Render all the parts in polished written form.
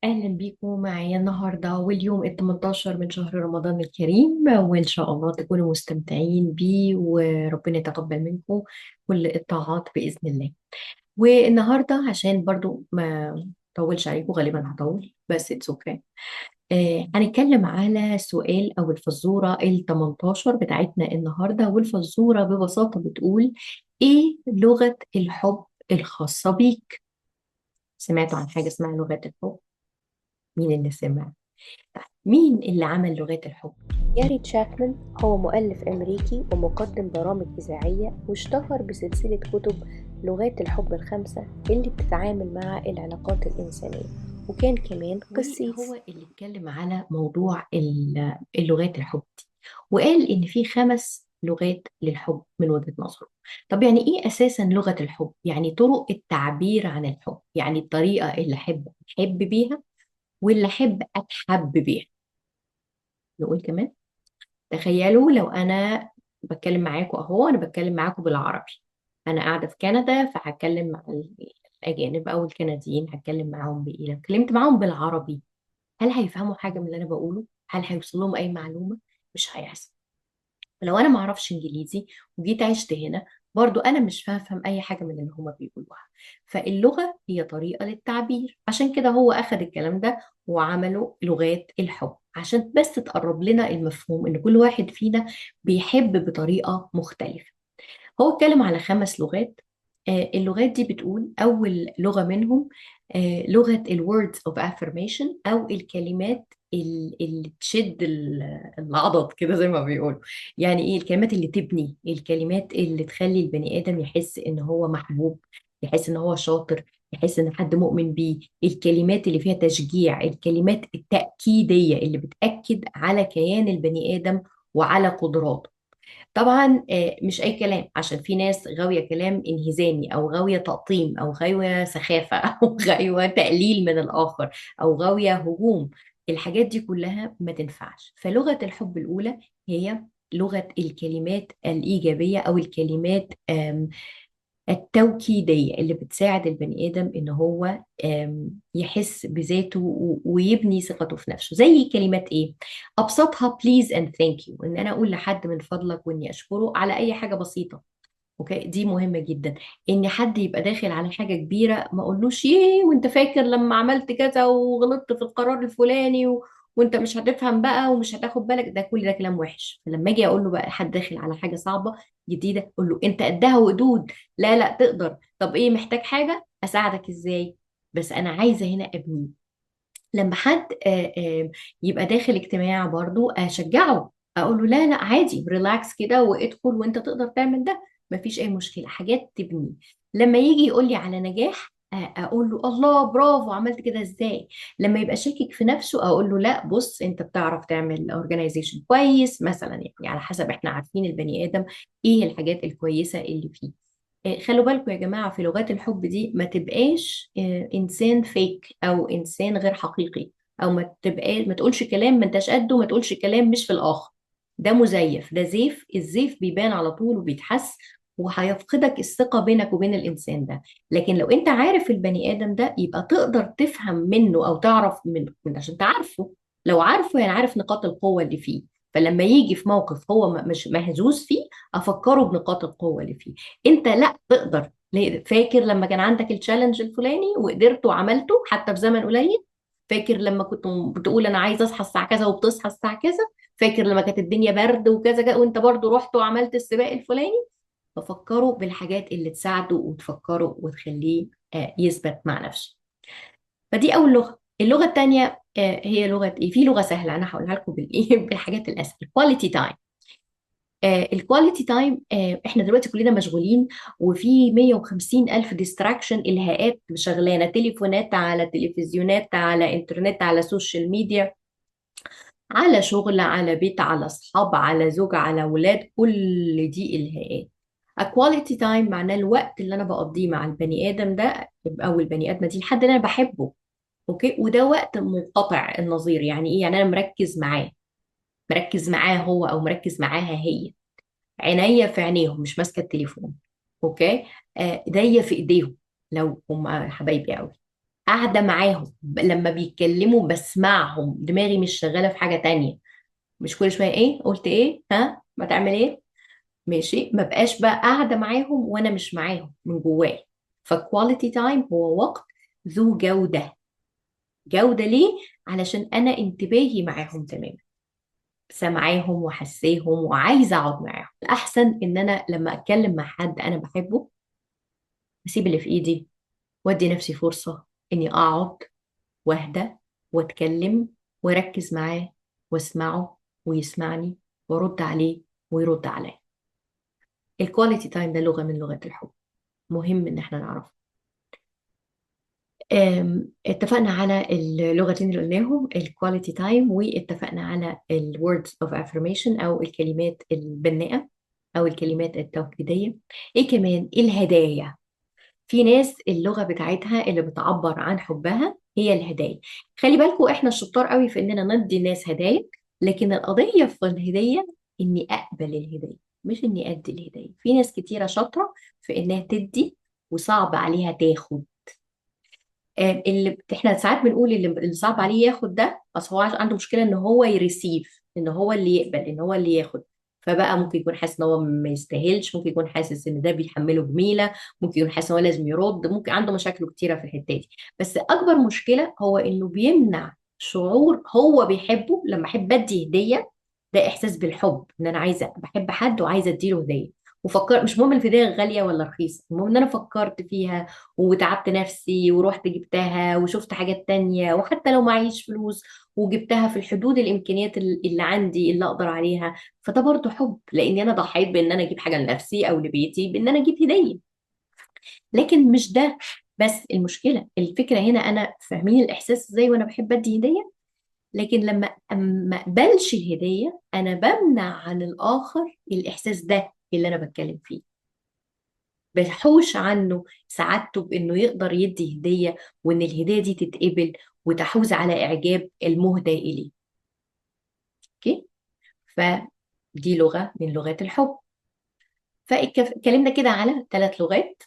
أهلا بيكم معايا النهاردة، واليوم ال 18 من شهر رمضان الكريم، وإن شاء الله تكونوا مستمتعين بيه وربنا يتقبل منكم كل الطاعات بإذن الله. والنهاردة عشان برضو ما طولش عليكم، غالبا هطول بس it's okay. هنتكلم على سؤال أو الفزورة ال 18 بتاعتنا النهاردة، والفزورة ببساطة بتقول إيه لغة الحب الخاصة بيك؟ سمعتوا عن حاجة اسمها لغة الحب؟ مين اللي سمع؟ مين اللي عمل لغات الحب؟ جاري تشابمان هو مؤلف أمريكي ومقدم برامج إذاعية، واشتهر بسلسلة كتب لغات الحب الخمسة اللي بتتعامل مع العلاقات الإنسانية، وكان كمان قسيس. هو اللي اتكلم على موضوع اللغات الحب دي، وقال إن في 5 لغات للحب من وجهة نظره. طب يعني إيه أساساً لغة الحب؟ يعني طرق التعبير عن الحب، يعني الطريقة اللي أحب أحب بيها واللي أحب أتحب بيها. نقول كمان، تخيلوا لو أنا بتكلم معاكم أهو، أنا بتكلم معاكم بالعربي، أنا قاعدة في كندا فهتكلم مع الأجانب أو الكنديين، هتكلم معاهم بإيه؟ لو اتكلمت معاهم بالعربي هل هيفهموا حاجة من اللي أنا بقوله؟ هل هيوصل لهم أي معلومة؟ مش هيحصل. لو أنا معرفش إنجليزي وجيت عشت هنا برضو أنا مش هفهم أي حاجة من اللي هما بيقولوها. فاللغة هي طريقة للتعبير، عشان كده هو أخد الكلام ده وعمله لغات الحب، عشان بس تقرب لنا المفهوم إن كل واحد فينا بيحب بطريقة مختلفة. هو اتكلم على 5 لغات. اللغات دي بتقول أول لغة منهم، لغة ال words of affirmation أو الكلمات اللي تشد العضد كده زي ما بيقولوا. يعني إيه؟ الكلمات اللي تبني، الكلمات اللي تخلي البني آدم يحس إن هو محبوب، يحس إن هو شاطر، يحس إن حد مؤمن بيه، الكلمات اللي فيها تشجيع، الكلمات التأكيدية اللي بتأكد على كيان البني آدم وعلى قدراته. طبعا، مش أي كلام، عشان في ناس غاوية كلام انهزامي أو غاوية تقطيم أو غاوية سخافة أو غاوية تقليل من الآخر أو غاوية هجوم. الحاجات دي كلها ما تنفعش. فلغة الحب الأولى هي لغة الكلمات الإيجابية أو الكلمات التوكيدية اللي بتساعد البني آدم إن هو يحس بذاته ويبني ثقته في نفسه. زي كلمات إيه؟ أبسطها please and thank you، إن أنا أقول لحد من فضلك وإني أشكره على أي حاجة بسيطة. أوكي، دي مهمة جدا. إن حد يبقى داخل على حاجة كبيرة ما أقولوش إيه وأنت فاكر لما عملت كذا وغلطت في القرار الفلاني وأنت مش هتفهم بقى ومش هتاخد بالك، ده كل ده كلام وحش. فلما أجي أقول له بقى حد داخل على حاجة صعبة جديدة، أقول له أنت قدها وقدود، لا لا تقدر، طب إيه محتاج حاجة أساعدك إزاي، بس أنا عايزة هنا أبنيه. لما حد يبقى داخل اجتماع برضو أشجعه، أقول له لا لا عادي relax كده وادخل وأنت تقدر تعمل ده، مفيش أي مشكلة، حاجات تبنيه. لما يجي يقول لي على نجاح، أقول له الله برافو عملت كده إزاي. لما يبقى شاكك في نفسه أقول له لا بص أنت بتعرف تعمل organization كويس مثلا، على حسب إحنا عارفين البني آدم إيه الحاجات الكويسة اللي فيه. خلوا بالكم يا جماعة في لغات الحب دي ما تبقاش إنسان فيك أو إنسان غير حقيقي، أو ما تقولش كلام ما انتش قده، ما تقولش كلام مش في الآخر، ده مزيف، ده زيف. الزيف بيبان على طول وبيتحس وهيفقدك الثقة بينك وبين الإنسان ده. لكن لو أنت عارف البني آدم ده يبقى تقدر تفهم منه أو تعرف منه، عشان أنت عارفه. لو عارفه يعني عارف نقاط القوة اللي فيه، فلما يجي في موقف هو مش مهزوز فيه أفكره بنقاط القوة اللي فيه. أنت لا تقدر، ليه؟ فاكر لما كان عندك التشالنج الفلاني وقدرت وعملته حتى في زمن قليل؟ فاكر لما كنت بتقول أنا عايز أصحى الساعة كذا وبتصحى الساعة كذا؟ فاكر لما كانت الدنيا برد وكذا كذا وأنت برضو رحت وعملت السباق الفلاني؟ ففكروا بالحاجات اللي تساعده وتفكره وتخليه يثبت مع نفسه. فدي أول لغة. اللغة التانية، هي لغة إيه؟ في لغة سهلة أنا هقولها لكم بالحاجات الأسهل، quality time. ال quality time، إحنا دلوقتي كلنا مشغولين وفي 150 ألف distraction، إلهاءات شغلانة، تليفونات على تلفزيونات على إنترنت على social media، على شغل، على بيت، على أصحاب، على زوج، على ولاد، كل دي إلهاءات. A quality time معناه الوقت اللي أنا بقضيه مع البني آدم ده أو البني آدمة دي، الحد اللي أنا بحبه. أوكي، وده وقت منقطع النظير. يعني إيه؟ يعني أنا مركز معاه، مركز معاه هو أو مركز معاها هي، عينيا في عينيهم، مش ماسكة التليفون. أوكي، إيديا في إيديهم لو هم حبايبي قوي. قاعدة معاهم، لما بيتكلموا بسمعهم، دماغي مش شغالة في حاجة تانية، مش كل شوية ايه قلت ايه، ها ما تعمل ايه، ماشي. ما بقاش بقى قاعدة معاهم وانا مش معاهم من جوايا. ف quality time هو وقت ذو جوده. جوده ليه؟ علشان انا انتباهي معاهم تماما، سامعاهم وحساهم وعايزه اقعد معاهم. الاحسن ان انا لما اتكلم مع حد انا بحبه اسيب اللي في ايدي وادي نفسي فرصة اني اقعد واهدى واتكلم واركز معاه واسمعه ويسمعني وارد عليه ويرد عليا. ال quality time ده لغة من لغات الحب، مهم ان احنا نعرفه. اتفقنا على اللغتين اللي قلناهم، ال quality time، واتفقنا على ال words of affirmation او الكلمات البناءة او الكلمات التوكيدية. ايه كمان؟ الهدايا. في ناس اللغة بتاعتها اللي بتعبر عن حبها هي الهدايا. خلي بالكم احنا الشطار قوي في اننا ندي الناس هدايا، لكن القضية في الهدية اني اقبل الهدية مش اني ادي الهدية. في ناس كتيرة شاطرة في انها تدي وصعب عليها تاخد. اللي احنا ساعات بنقول اللي صعب عليه ياخد ده، اصل هو عنده مشكلة ان هو ي receive، ان هو اللي يقبل، ان هو اللي ياخد. فبقى ممكن يكون حاسس ان هو ما يستاهلش، ممكن يكون حاسس ان ده بيحمله جميلة، ممكن يكون حاسس ان هو لازم يرد، ممكن عنده مشاكل كتيرة في الحتة دي. بس اكبر مشكلة هو انه بيمنع شعور هو بيحبه. لما احب ادي هديه، ده احساس بالحب، ان انا عايزه بحب حد وعايزه اديله هديه، وفكر مش مهم الهدية غالية ولا رخيصة، المهم ان انا فكرت فيها وتعبت نفسي ورحت جبتها وشفت حاجات تانية، وحتى لو معيش فلوس وجبتها في الحدود الامكانيات اللي عندي اللي اقدر عليها. فده برضو حب، لاني انا ضحيت بان انا اجيب حاجة لنفسي او لبيتي بان انا اجيب هديه. لكن مش ده بس المشكلة، الفكرة هنا انا فاهمين الاحساس ازاي وانا بحب ادي هديه، لكن لما ما اقبلش الهدية انا بمنع عن الاخر الاحساس ده اللي انا بتكلم فيه، بحوش عنه سعادته بانه يقدر يدي هديه وان الهدية دي تتقبل وتحوز على اعجاب المهدى اليه. okay، فدي لغة من لغات الحب. فاتكلمنا كده على 3 لغات.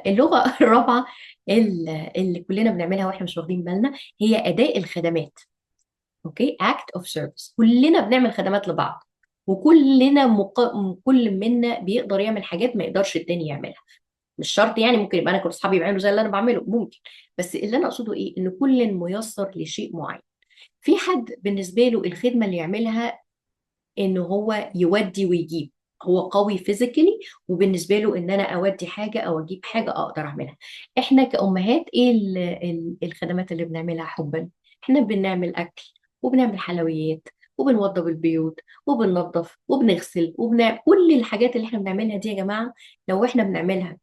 اللغة الرابعة اللي كلنا بنعملها واحنا مش واخدين بالنا هي اداء الخدمات. okay، act of service. كلنا بنعمل خدمات لبعض، وكلنا كل منا بيقدر يعمل حاجات ما يقدرش التاني يعملها. مش شرط يعني، ممكن يبقى انا كل اصحابي بيعملوا زي اللي انا بعمله، ممكن، بس اللي انا اقصده ايه؟ ان كل ميسر لشيء معين. في حد بالنسبة له الخدمة اللي يعملها ان هو يودي ويجيب، هو قوي physically، وبالنسبة له ان انا اودي حاجة او اجيب حاجة اقدر اعملها. احنا كأمهات ايه الخدمات اللي بنعملها حبا؟ احنا بنعمل اكل وبنعمل حلويات وبنوضب البيوت وبننظف وبنغسل وبنعمل كل الحاجات اللي احنا بنعملها دي يا جماعة. لو احنا بنعملها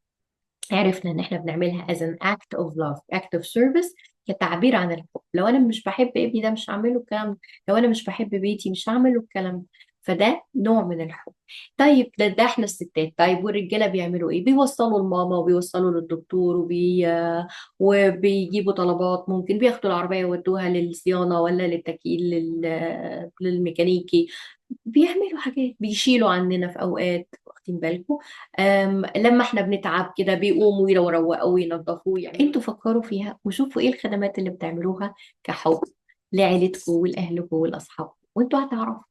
عرفنا ان احنا بنعملها as an act of love, act of service، كتعبير عن الحب. لو انا مش بحب ابني ده مش هعمله الكلام ده، لو انا مش بحب بيتي مش هعمله الكلام ده. فده نوع من الحب. طيب ده احنا الستات. طيب والرجاله بيعملوا ايه؟ بيوصلوا لماما وبيوصلوا للدكتور وبيجيبوا طلبات، ممكن بياخدوا العربية يودوها للصيانه ولا للتكييل للميكانيكي، بيعملوا حاجات، بيشيلوا عننا في اوقات، واخدين بالكم؟ لما احنا بنتعب كده بيقوموا يروقوا وينظفوا. انتوا فكروا فيها وشوفوا ايه الخدمات اللي بتعملوها كحب لعيلتكم ولاهلكم ولاصحابكم، وانتوا هتعرفوا.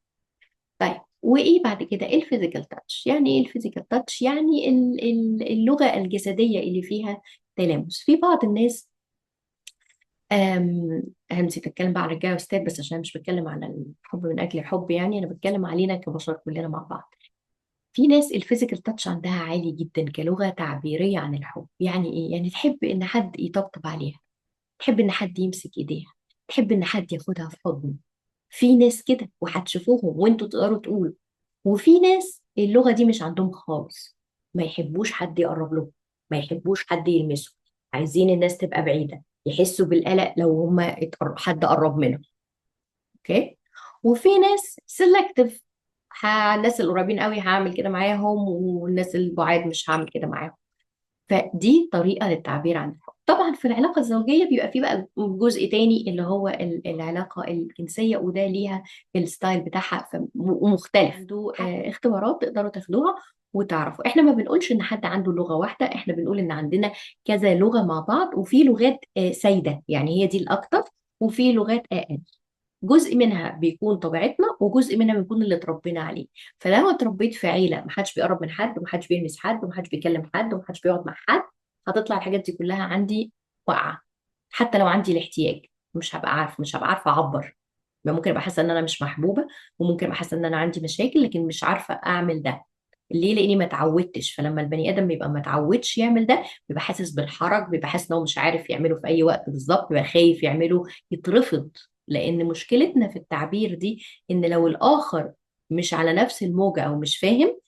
طيب وايه بعد كده؟ ال physical touch. يعني ايه ال physical touch؟ يعني اللغة الجسدية اللي فيها تلامس. في بعض الناس، انا نسيت اتكلم بقى على الرجالة والستات، بس عشان مش بتكلم على الحب من اجل الحب، يعني انا بتكلم علينا كبشر كلنا مع بعض. في ناس ال physical touch عندها عالي جدا كلغة تعبيريه عن الحب. يعني ايه؟ يعني تحب ان حد يطبطب عليها، تحب ان حد يمسك ايديها، تحب ان حد ياخدها في حضنه. في ناس كده وهتشوفوهم وانتوا تقدروا تقولوا. وفي ناس اللغة دي مش عندهم خالص، ما يحبوش حد يقرب لهم، ما يحبوش حد يلمسه، عايزين الناس تبقى بعيدة، يحسوا بالقلق لو هما حد قرب منهم. okay. وفي ناس selective، الناس القريبين قوي هعمل كده معاهم والناس البعاد مش هعمل كده معاهم. فدي طريقة للتعبير عن الحب. طبعا في العلاقة الزوجية بيبقى في بقى جزء تاني اللي هو العلاقة الجنسية، وده ليها ال style بتاعها ومختلف. عنده اختبارات تقدروا تاخدوها وتعرفوا. احنا ما بنقولش ان حد عنده لغة واحدة، احنا بنقول ان عندنا كذا لغة مع بعض، وفي لغات سايدة يعني هي دي الاكتر، وفي لغات اقل. جزء منها بيكون طبيعتنا وجزء منها بيكون اللي اتربينا عليه. فلو اتربيت في عيلة محدش بيقرب من حد ومحدش بيلمس حد ومحدش بيكلم حد ومحدش بيقعد مع حد، هتطلع الحاجات دي كلها عندي واقعة. حتى لو عندي الاحتياج مش هبقى عارف، مش هبقى عارفة أعبر. ممكن أبقى حاسة إن أنا مش محبوبة، وممكن أبقى حاسة إن أنا عندي مشاكل، لكن مش عارفة أعمل ده. ليه؟ لأني ما اتعودتش. فلما البني آدم بيبقى ما اتعودش يعمل ده بيبقى حاسس بالحرج، بيبقى حاسس إن هو مش عارف يعمله في أي وقت بالظبط، بيبقى خايف يعمله، يترفض. لأن مشكلتنا في التعبير دي إن لو الآخر مش على نفس الموجة أو مش فاهم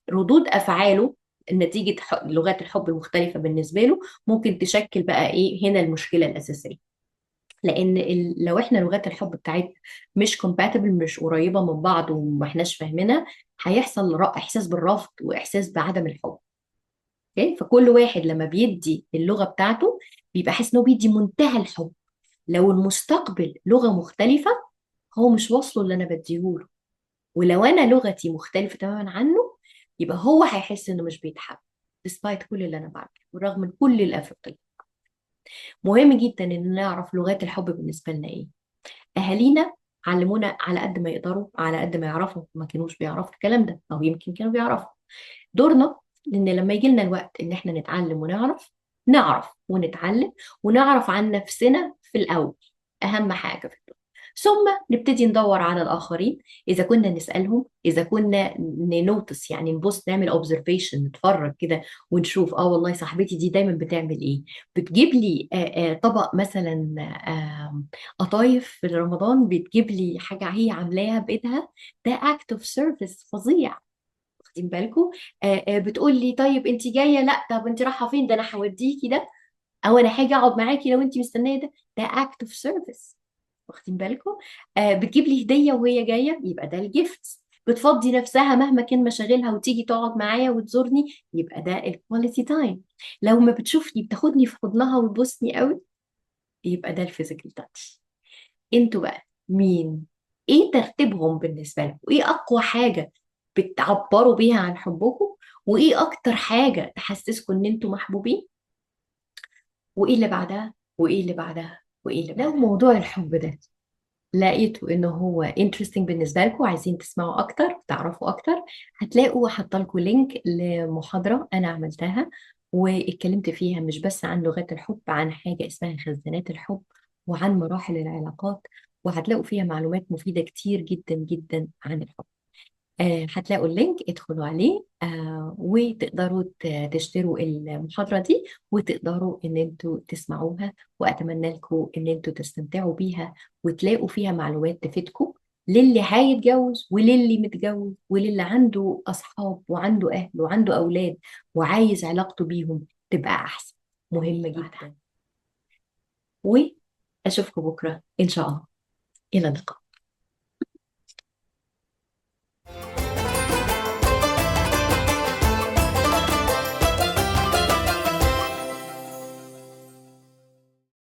ردود أفعاله نتيجة لغات الحب المختلفة بالنسبة له، ممكن تشكل بقى إيه هنا المشكلة الأساسية. لأن لو إحنا لغات الحب بتاعتنا مش compatible، مش قريبة من بعض وما إحناش فاهمينها، هيحصل إحساس بالرفض وإحساس بعدم الحب. أوكي؟ فكل واحد لما بيدي اللغة بتاعته بيبقى حاسس إن هو بيدي منتهى الحب. لو المستقبل لغة مختلفة هو مش واصله اللي أنا بديهوله، ولو أنا لغتي مختلفة تماما عنه يبقى هو هيحس إنه مش بيتحب despite كل اللي أنا بعمله ورغم من كل الأفريقية. مهم جدا إن نعرف لغات الحب بالنسبة لنا إيه. أهالينا علمونا على قد ما يقدروا، على قد ما يعرفوا، ما كانوش بيعرفوا الكلام ده أو يمكن كانوا بيعرفوا. دورنا إن لما يجي لنا الوقت إن إحنا نتعلم ونعرف، نعرف ونتعلم ونعرف عن نفسنا في الأول، أهم حاجة في الدنيا. ثم نبتدي ندور على الآخرين، إذا كنا نسألهم، إذا كنا ننوتس يعني نبص نعمل observation، نتفرج كده ونشوف والله صاحبتي دي دايما بتعمل إيه، بتجيب لي طبق مثلا، قطايف في رمضان، بتجيب لي حاجة هي عاملاها بإيدها، ده act of service فظيع، واخدين بالكم؟ بتقول لي طيب انت جاية، لا طب انت رايحة فين، ده أنا هوديكي ده، أو أنا هاجي أقعد معاكي لو انت مستنية ده، ده act of service، واخدين بالكم؟ بتجيب لي هدية وهي جاية، يبقى ده ال gift. بتفضي نفسها مهما كان مشاغلها وتيجي تقعد معايا وتزورني، يبقى ده ال quality time. لو ما بتشوفني بتاخدني في حضنها وتبوسني قوي، يبقى ده ال physical touch. انتوا بقى مين؟ ايه ترتيبهم بالنسبة لكم؟ ايه اقوى حاجة بتعبروا بيها عن حبكم؟ وايه اكتر حاجة تحسسكم ان انتوا محبوبين؟ وايه اللي بعدها؟ وايه اللي بعدها؟ وايه اللي بعدها؟ لو موضوع الحب ده لقيتوا إنه هو interesting بالنسبة لكم، عايزين تسمعوا أكتر، تعرفوا أكتر، هتلاقوا حاطة لكم link لمحاضرة أنا عملتها واتكلمت فيها مش بس عن لغات الحب، عن حاجة اسمها خزانات الحب وعن مراحل العلاقات، وهتلاقوا فيها معلومات مفيدة كتير جدا جدا عن الحب. هتلاقوا ال link، ادخلوا عليه، وتقدروا تشتروا المحاضرة دي وتقدروا ان انتوا تسمعوها، واتمنى لكم ان انتوا تستمتعوا بيها وتلاقوا فيها معلومات تفيدكم للي هيتجوز وللي متجوز وللي عنده اصحاب وعنده اهل وعنده اولاد وعايز علاقته بيهم تبقى احسن. مهمة جدا. واشوفكم بكرة ان شاء الله. الى اللقاء.